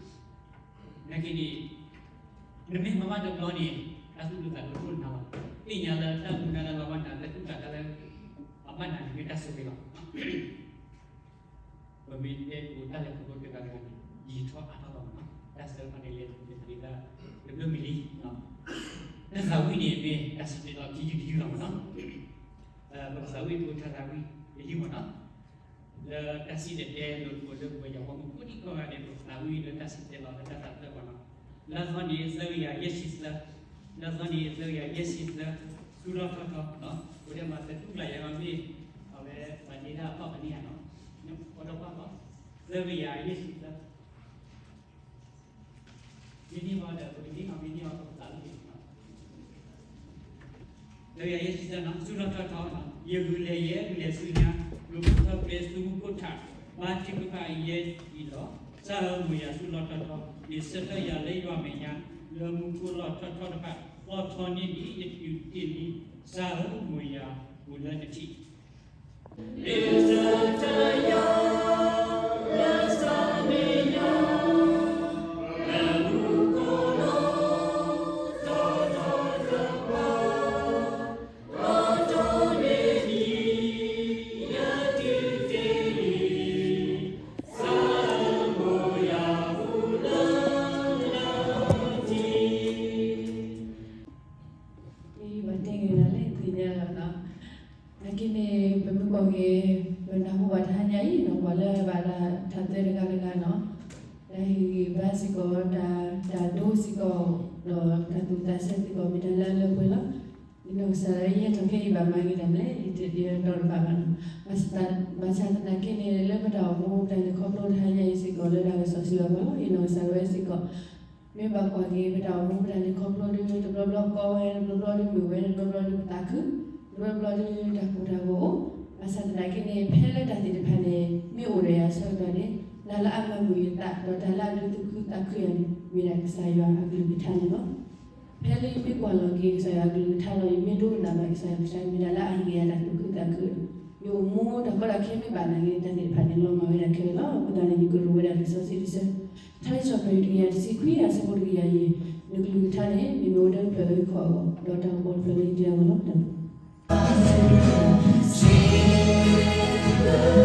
နာ်က့န့ၣ် နမ့ၢ်မၤဘၣ်တဘျီန့ၣ် တၢ်သူၣ်ဒူသးဒူတအိၣ်နၤလီၤ. သ့ၣ်ညါလၢတၢ်မူဒါလၢလီၤဘၣ်နၤ တၢ်သူၣ်ဒူသးဒူလၢ အဘၣ်နၤန့ၣ်မ့ၢ်တၢ်ဆိၣ်ဂ့ၤလီၤ. ပမ့ၢ်တဲပူၤတၢ်လဲၤခီဖျိတဂၤတဂၤန့ၣ် ယံာ်ထီၣ်အါထီၣ်လီၤမ့ၢ်နီၤ. တၢ်ဆၢကတီၢ်န့ၣ်လဲၤတသ့ဒၣ် တဘျီမံၤလံ တၢ်သးဝံၣ်န့ၣ်မ့ၢ်တၢ်စံၣ်တဲၤတဲလီၤခံယုၢ်တယုၢ်လီၤမ့ၢ်နီၤ. ပကသးဝံၣ်ပူၤတၢ်သးဝံၣ်တယုၢ်မ့ၢ်နီၤ. လၢတၢ်စံၣ်တဲၤတဲလီၤတကိးလၢပဝဲယွၤပှၤမူခိၣ်ဒံးကိးဂၤဒဲး ပကသးဝံၣ်လၢတၢ်စံၣ်တဲၤတဲလီၤလၢတၢ်သးတဖျၢၣ်မ့ၢ်နီၤ. လၢအသီန့ၣ် သၢကယၤယဲၢ်ဆံသၢ, လၢအသီန့ၣ် သၢကယၤယဲၢ်ဆံသၢ, ဆူလီၢ်ထီၣ်ထီ, အဃိန့ၣ်မ့ၢ်သတူၢ်ကလာ်ယဲမ့ၢ် အဝဲပှၤဒ့တၢ်အဖီၣ်ပနံၣ်ဧါနီၤ, အီၣ်ဒီးပှၢ်လီၤ, သၢကယၤယဲၢ်ဆံသၢ မ့ၢ်န့ၢ်အီၤဒီး ပကန့ၢ်အီၤ, မ့ၢ်န့ၢ်အီၤ ပကသးလီၤ. လၢယၤယဲၢ်ဆံသၢနီၤ, ဆူလီၢ်ထီၣ်ထီ, ယဂုာ်လဲၤယဲ ဂုာ်လဲၤဆူညါ, ယခိၣ်ထီၣ်ကျဲဆူမူခိၣ်ထး, ဘါထုကဖၣ်ယဲအံၤလီၤ. ကစၢ်ဧၢ မိၢ်ယၤဆူလီၢ်ထီၣ်ထီ, ယဆၢထၢၣ်ယၤလၢယွၤမဲာ်ညါ, လၢမူခိၣ်လီၢ်ထီၣ်ထီတဖၣ်, လီၢ်ထီန့ၢ်ဒံးယတုၤတ့ၢ်လံ. ကစၢ်ဧၢ မိၢ်ယၤအိၣ်လၢနထံး နာ်က့န့ၣ် ပမ့ၢ်ကွၢ်က့ၤ ပနၢ်ဟူဘၣ်တဟါညါအံၤနီၤ ပှၤလၢဘၣ်တၢ်ထးသဲတဂၤတဂၤနီၤ, တၢ်ဟ့ၣ်ဂံၢ်ဘါစ့ၢ်ကီး တၢ်ဒိစ့ၢ်ကီး ဒီးတၢ်သူၣ်သးစဲစ့ၢ်ကီး မ့ၢ်တၢ်လၢအလၢပှဲၤလီၤ. ယနီၢ်ကစၢ်ဒၣ်ယဲထီၣ်ခဲအံၤဘၣ်မၤဂ့ၤတၢ်မနုၤလဲၣ် ယတဒီးတဘၣ်ဘၣ်နီၤ, ဘၣ်ဆၣ်သနာ်က့န့ၣ် လၢပတၢ်အိၣ်မူပတၢ်လဲၤခီဖျိတဟါညါအံၤစ့ၢ်ကီး လၢတၢ်ကစီၣ်စံးဘၣ်ပှၤလီၤ. ယနီၢ်ကစၢ်ဒၣ်ဝဲစ့ၢ်ကီး မ့ၢ်ဘၣ်ကွၢ်က့ၤ ပတၢ်အိၣ်မူပတၢ်လဲၤခီဖျိဒီး တဘျီဘျီကီဝဲ တဘျီဘျီဒီးမုာ်ဝဲ တဘျီဘျီဒီးပသးခု, တဘျီဘျီဒီးတၢ်ကိၢ်တၢ်ဂီၤအိၣ်, ဘၣ်ဆၣ်သနာ်က့န့ၣ် ဖဲလၢတၢ်သ့ၣ်တဖၣ်န့ၣ် မ့ၢ်အိၣ်ဒီးယၤဆၢကတီၢ်န့ၣ် တၢ်လၢအမၤမုာ်ယသး ဒီးတၢ်လၢအဒုးသူၣ်ခုသးခုယၤန့ၣ် မ့ၢ်ဒၣ်ကစၢ်ယွၤအကလုၢ်ကထါန့ၣ်လီၤ. ဖဲလၢယမ့ၢ်ကွၢ်လီၤက့ၤကစၢ်ယွၤအကလုၢ်ကထါဒီး ယမ့ၢ်ဒိကနၣ်ဘၣ်ကစၢ်ယွၤကလုၢ်ကထါ မ့ၢ်တၢ်လၢအဟ့ၣ်က့ၤယၤတၢ်သူၣ်ခုသးခု, ယအိၣ်မူတၢ်ကီတၢ်ခဲမ့ၢ်ဘၣ်နာ်က့ တၢ်သ့ၣ်တဖၣ်န့ၣ် လီၤမၢ်ဝဲဒၣ်ခဲလၢာ်လီၤ. အဃိသတးန့ၣ် ယကရူၢ်ဝဲဒၣ်လံာ်စီဆှံတဆၢ, ထါစံးထီၣ်ပတြၢၤတကယၤတဆံခွံ အဆၢဖိတကယၤယဲၢ်, နကလုၢ်ကထါန့ၣ် မ့ၢ်မ့ၢ်အိၣ်လၢတဖျၢၣ်လၢယခီၣ်အဂီၢ်, ဒီးတၢ်ကပီၤတဖျၢၣ်လၢယဒ့အဂီၢ်လီၤ. တၢ်ဘျုး